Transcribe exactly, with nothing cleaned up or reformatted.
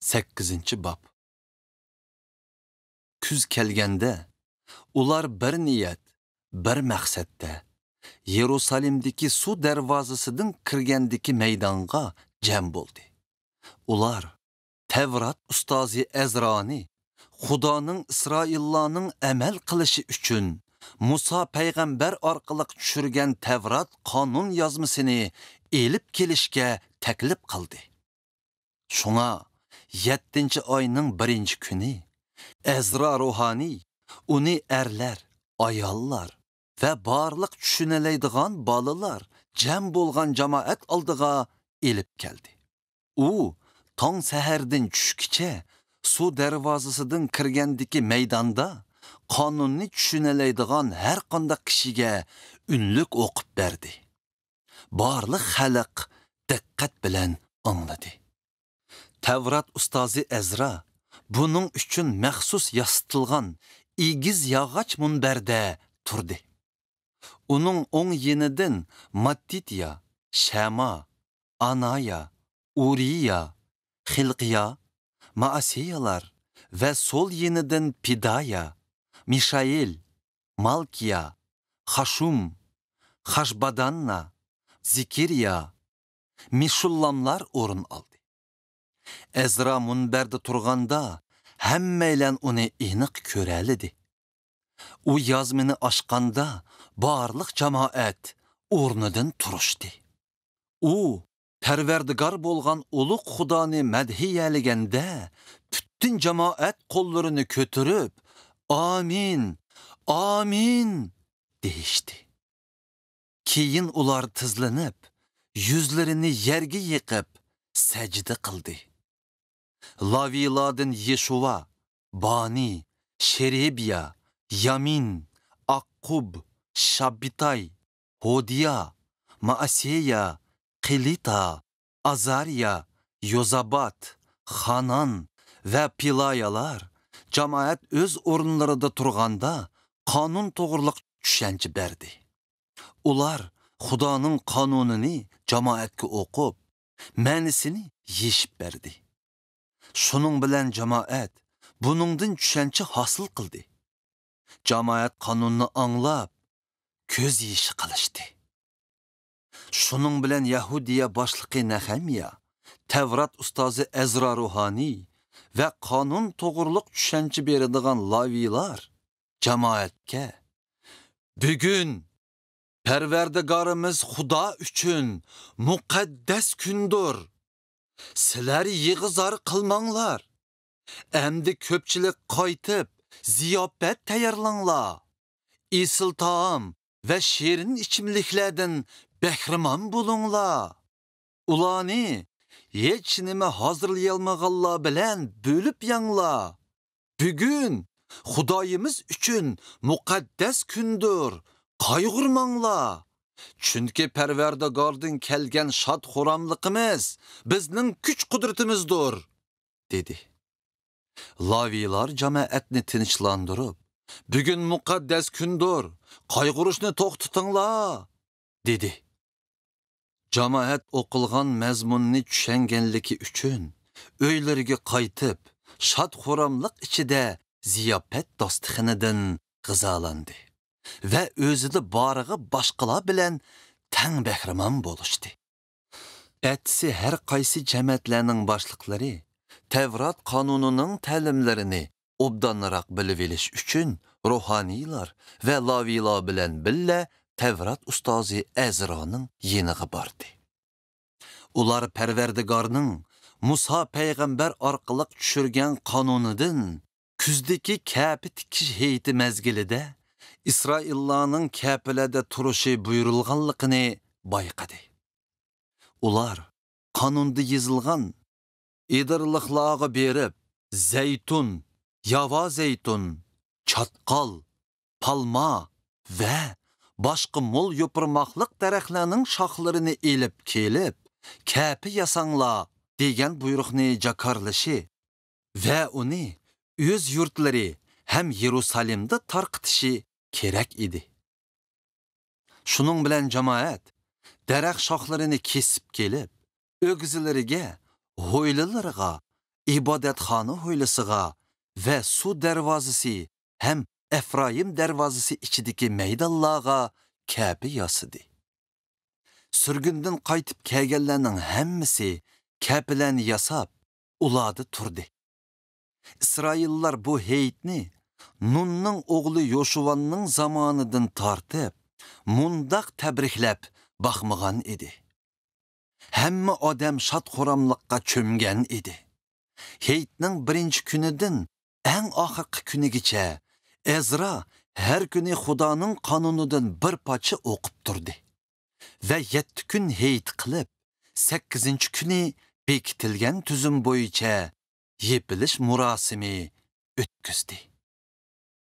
سەككىزىنچى باب. كۈز كەلگەندە، ئۇلار بىر نىيەت، بىر مەقسەتتە، يېرۇسالىمدىكى سۇ دەرۋازىسىدىن كىرگەندىكى مەيدانغا جەم بولدى. ئۇلار تەۋرات ئۇستازى ئەزرانى، خۇدانىڭ ئىسرائىللارنىڭ ئەمەل قىلىشى ئۈچۈن مۇسا پەيغەمبەر ئارقىلىق چۈشۈرگەن تەۋرات قانۇن يازمىسىنى ئېلىپ كېلىشكە تەكلىپ قىلدى. شۇڭا، يەتتىنچى ئاينىڭ بىرىنچى كۈنى ئەزرا روھانىي ئۇنى ئەرلەر، ئاياللار ۋە بارلىق چۈشىنەلەيدىغان بالىلار جەم بولغان جامائەت ئالدىغا ئېلىپ كەلدى. ئۇ تاڭ سەھەردىن چۈشكىچە سۇ دەرۋازىسىدىن كىرگەندىكى مەيداندا قانۇننى چۈشىنەلەيدىغان ھەر قانداق كىشىگە ئۈنلۈك ئوقۇپ بەردى. بارلىق خەلق دىققەت بىلەن ئاڭلىدى. تەۋرات ئۇستازى ئەزرا بۇنىڭ ئۈچۈن مەخسۇس ياسىتىلغان ئېگىز ياغاچ مۇنبەردە تۇردى. ئۇنىڭ ئوڭ يېنىدىن ماتتىتيا، شەما، ئانايا، ئۇرىيا، خىلقىيا، مائاسېيالار ۋە سول يېنىدىن پېدايا، مىشائىل، مالكىيا، خاشۇم، خاشباداننا، زېكىرىيا، مېشۇللاملار ئورۇن ئالدى. ئەزرا مۇنبەردە تۇرغاندا، ھەممەيلەن ئۇنى ئېنىق كۆرەلىدى. ئۇ يازمىنى ئاچقاندا، بارلىق جامائەت ئورنىدىن تۇرۇشتى. ئۇ پەرۋەردىگار بولغان ئۇلۇغ خۇدانى مەدھىيەلىگەندە، پۈتۈن جامائەت قوللىرىنى كۆتۈرۈپ، «ئامىن! ئامىن!» دېيىشتى. كېيىن ئۇلار تىزلىنىپ، يۈزلىرىنى يەرگە يېقىپ، سەجدە قىلدى. لاۋىيلاردىن يېشۇۋا، بانى، شېرېبىيا، يامىن، ئاققۇب، شاببىتاي، ھودىيا، مائاسېيا، قېلىتا، ئازارىيا، يوزابات، خانان ۋە پېلايالار جامائەت ئۆز ئورۇنلىرىدا تۇرغاندا قانۇن توغرۇلۇق چۈشەنچە بەردى. ئۇلار خۇدانىڭ قانۇنىنى جامائەتكە ئوقۇپ، مەنىسىنى يېشىپ بەردى. شۇنىڭ بىلەن جامائەت بۇنىڭدىن چۈشەنچە ھاسىل قىلدى. جامائەت قانۇننى ئاڭلاپ، كۆز يېشى قىلىشتى. شۇنىڭ بىلەن يەھۇدىيە باشلىقى نەخەمىيا، تەۋرات ئۇستازى ئەزرا روھانىي ۋە قانۇن توغرۇلۇق چۈشەنچە بېرىدىغان لاۋىيلار جامائەتكە، «بۈگۈن پەرۋەردىگارىمىز خۇدا ئۈچۈن مۇقەددەس كۈندۇر. سىلەر يىغا-زار قىلماڭلار. ئەمدى كۆپچىلىك قايتىپ، زىياپەت تەييارلاڭلار. ئېسىل تائام ۋە شېرىن ئىچىملىكلەردىن بەھرىمەن بولۇڭلار. ئۇلارنى ھېچنېمە ھازىرلىيالمىغانلار بىلەن بۆلۈپ يەڭلار. بۈگۈن خۇدايىمىز ئۈچۈن مۇقەددەس كۈندۇر، قايغۇرماڭلار. چۈنكى پەرۋەردىگاردىن كەلگەن شاد-خۇراملىقىمىز بىزنىڭ كۈچ-قۇدرىتىمىزدۇر» دېدى. لاۋىيلار جامائەتنى تىنچلاندۇرۇپ، «بۈگۈن مۇقەددەس كۈندۇر، قايغۇرۇشنى توختىتىڭلار» دېدى. جامائەت ئوقۇلغان مەزمۇننى چۈشەنگەنلىكى ئۈچۈن، ئۆيلىرىگە قايتىپ، شاد-خۇراملىق ئىچىدە زىياپەت داستىخىنىدىن غىزالاندى ۋە ئۆزىدە بارىغا باشقىلار بىلەن تەڭ بەھرىمەن بولۇشتى. ئەتىسى ھەر قايسى جەمەتلەرنىڭ باشلىقلىرى تەۋرات قانۇنىنىڭ تەلىملىرىنى ئوبدانراق بىلىۋېلىش ئۈچۈن روھانىيلار ۋە لاۋىيلار بىلەن بىللە تەۋرات ئۇستازى ئەزرانىڭ يېنىغا باردى. ئۇلار پەرۋەردىگارنىڭ مۇسا پەيغەمبەر ئارقىلىق چۈشۈرگەن قانۇنىدىن كۈزدىكى كەپە تىكىش ھېيتى مەزگىلىدە ئىسرائىللارنىڭ كەپىلەردە تۇرۇشى بۇيرۇلغانلىقىنى بايقىدى. ئۇلار قانۇندا يېزىلغان ئېدىرلىقلارغا بېرىپ، زەيتۇن، ياۋا زەيتۇن، چاتقال، پالما ۋە باشقا مول يوپۇرماقلىق دەرەخلەرنىڭ شاخلىرىنى ئېلىپ كېلىپ، كەپە ياساڭلار دېگەن بۇيرۇقنى جاكارلىشى ۋە ئۇنى ئۆز يۇرتلىرى ھەم يېرۇسالېمدا تارقىتىشى كېرەك ئىدى. شۇنىڭ بىلەن جامائەت دەرەخ شاخلىرىنى كېسىپ كېلىپ، ئۆگزىلىرىگە، ھويلىلىرىغا، ئىبادەتخانا ھويلىسىغا ۋە سۇ دەرۋازىسى ھەم ئەفرايىم دەرۋازىسى ئىچىدىكى مەيدانلارغا كەپە ياسىدى. سۈرگۈندىن قايتىپ كەلگەنلەرنىڭ ھەممىسى كەپىلەرنى ياساپ، ئۇلاردا تۇردى. ئىسرائىللار بۇ ھېيتنى نۇننىڭ ئوغلى يوشۇۋاننىڭ زامانىدىن تارتىپ مۇنداق تەبرىكلەپ باقمىغان ئىدى. ھەممە ئادەم شاد-خۇراملىققا چۆمگەن ئىدى. ھېيتنىڭ بىرىنچى كۈنىدىن ئەڭ ئاخىرقى كۈنىگىچە ئەزرا ھەر كۈنى خۇدانىڭ قانۇنىدىن بىر پارچە ئوقۇپ تۇردى. ۋە يەتتە كۈن ھېيت قىلىپ، سەككىزىنچى كۈنى بېكىتىلگەن تۈزۈم بويىچە يېپىلىش مۇراسىمى ئۆتكۈزدى.